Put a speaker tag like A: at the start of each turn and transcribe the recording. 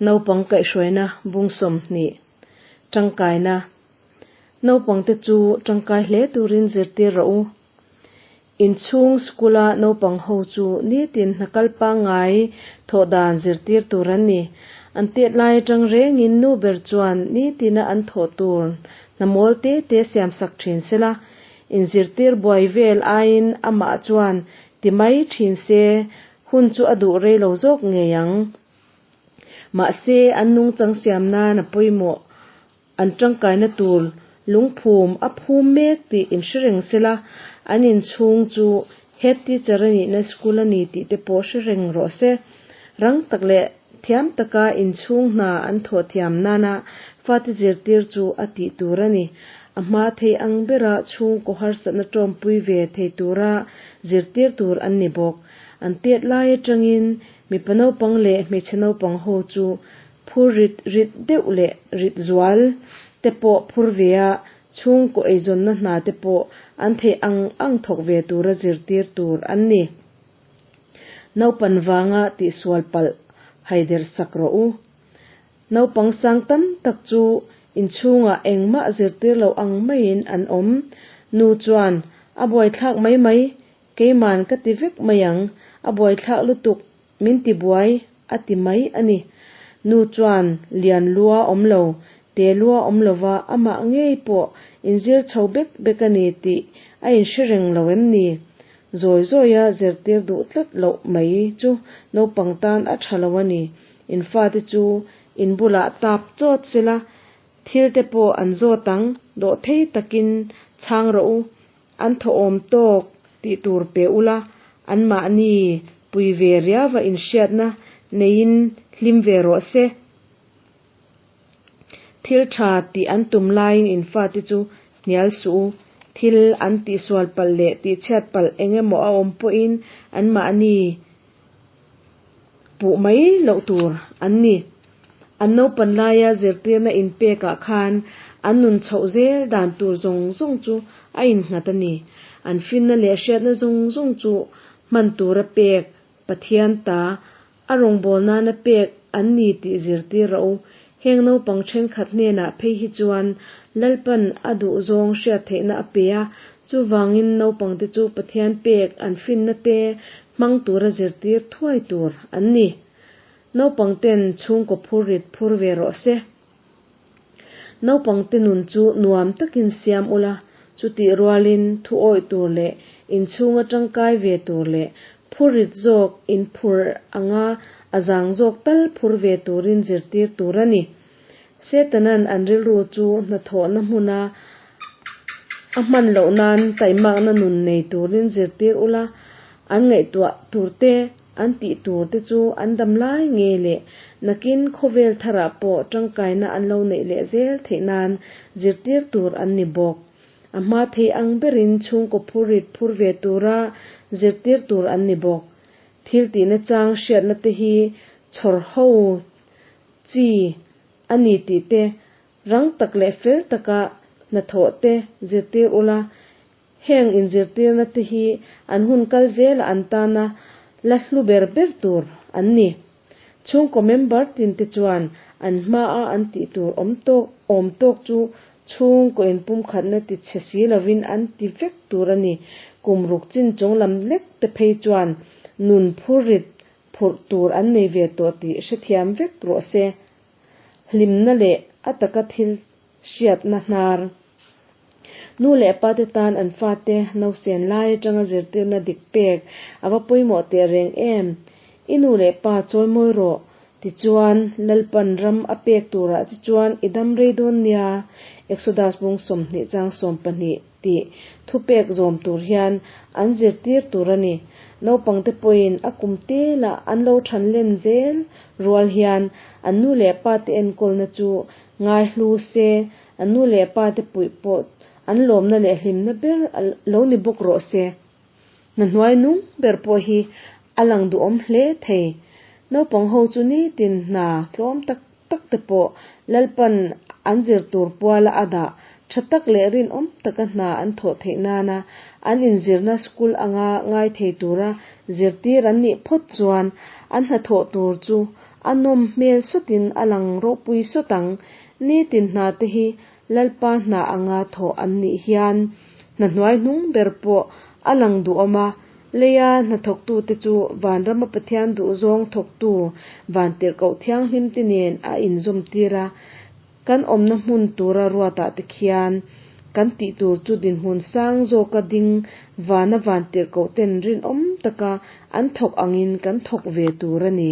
A: Naupang kaihhruaina bung 20 tangkaina Naupangte chu tangkai hle turin zirtir rawh u. Inchhung school-a naupang ho chu nitin hna kal pangngai thawh dan zirtir tur an ni. An tet lai atang rengin nu ber chuan nitina an thawh tur hna mawl te te siamsak thin sela, inzirtir buai vel aiin amah chuan ti mai thin se hun chu a duh rei lo zawk ngei ang. Mahse, an nungchang siam nan a pawimawh. An tangkaina tur lungphum a phum mek tih inhre reng sela, an inchhung chu head teacher a nihna school a ni tih te pawh hre reng rawh se. Rang tak leh thiam taka inchhung hna an thawh thiam nana fate zirtir chu a tih tur a ni. A hma thei ang bera chhungkaw harsatna tawmpui ve thei tura zirtir tur an ni bawk. An tet lai atangin mipa naupang leh hmeichhe naupang ho chu Phur rit rit deuh leh rit zual te pawh phur ve a, chhungkaw eizawnna hna te pawh an theih ang ang thawk ve tura zirtir tur an ni. Naupan vanga tihsual palh haider sak rawh u. Naupang sang tam tak chu inchhungah engmah zirtir lo ang maiin an awm. Nu chuan, A buaithlak mai mai, keiman ka ti vek mai ang, a buaithlak lutuk Min ti buai a ti mai a ni. Nu chuan lian lua awm lo, te lua awm lova amah ngei pawh inzir chho bek bek a ni tih a inhre reng lo em ni? Zawi zawia zirtir duh tlat loh mai chu naupang tan a tha lo a ni. In fate chu in bulah tap chawt sela, thil te pawh an zawt ang, dawhthei takin chhang rawh u. An thawhawm tawk tih tur pe ula, anmahni pui ve riava inhriatna neiin hlim ve rawh se. Thil tha tih an tum laiin in fate chu hnial suh u. Thil an tihsual palh leh tihchhiat palh eng emaw a awm pawhin anmahni puh mai loh tur an ni. An naupan laia zirtirna inpekah khan an nun chhoh zel dan tur zawng zawng chu a innghat a ni. An finna leh hriatna zawng zawng chu hman tura pek Pathian ta a rawngbâwl nana pek an ni tih zirtir rawh u. Heng naupang thenkhat hnenah phei hi chuan Lalpan a duh zawng hriat theihna a pe a, chuvangin naupangte chu Pathian pek an finna te hmang tura zirtir thuai tur an ni. Naupangten chhungkaw phur rit phur ve rawh se. Naupangte nun chu nuam takin siam ula, chutih rualin thu awih tur leh inchhunga tangkai ve tur leh phur rit zawk in phur anga a zang zawk tal phur ve turin zirtir tur a ni. Setanan an rilru chu hnathawhna hmuna a hman loh nan taimakna nun nei turin zirtir ula, an ngaihtuah turte An tih tur te chu an dam lai nge leh nakin khawvel tharah pawh tangkaina an lo neih leh zel theih nan zirtir tur an ni bawk. A hma thei ang berin chhungkaw phur rit phur ve tura zirtir tur an ni bawk. Thil tihna chang hriatna te hi chhawr ho chi a ni tih te, rang tak leh fel taka hnathawh te zirtir ula, Heng inzirtirna te hi an hun kal zela an tana la hlu ber ber tur an ni. Chhungkaw member tin te chuan an hmaa an tih tur awm tawk awm tawk chu chhungkaw inpumkhatna ti chhe si lovin an ti vek tur a ni. Kum ruk chin chung lam lek te phei chuan nun phurrit phurh tur an nei ve tawh tih hrethiam vek rawh se. Hlimna leh a taka thil hriatna hnar. Nu leh pa te tan an fate nausen lai atanga zirtirna dik pek a va pawimawh teh reng em? I nu leh pa chawi mawi rawh, tichuan Lalpan ram a pek turah che chuan i dam rei dawn nia, Exodus bung 20 chang 12 tih thupek zawm tur hian an zirtir tur a ni. Naupangte pawhin a kum telah an lo than len zel rual hian an nu leh pa te enkawlna chu Ngaihlu se, an nu leh pa te puih pawh an lawmna leh hlimna ber lo ni bawk rawh se. Hna hnuai nung ber pawh hi a lang duhawm hle thei. Naupang ho chu nitin hna tlawm tak tak te pawh Lalpan an zir tur puala a dah tha tak leh rinawm taka hna an thawh theih nana an inzirna school anga ngai thei tura zirtir an nih phawt chuan an hnathawh tur chu A nawm hmel sawtin a lang ropui sawt ang. Nitin hnate hi Lalpa hna anga thawh an nih hian hna hnuaihnung ber pawh a lang duhawm a. Leia hnathawktute chu vanrama Pathian duhzawng thawktu vantirhkoh thianghlimte nen a inzawmtir a. Kan awmna hmun tura ruatah te khian kan tih tur chu dinhmun sang zawka ding vana vantirhkohten rinawm taka an thawk angin kan thawk ve tur a ni.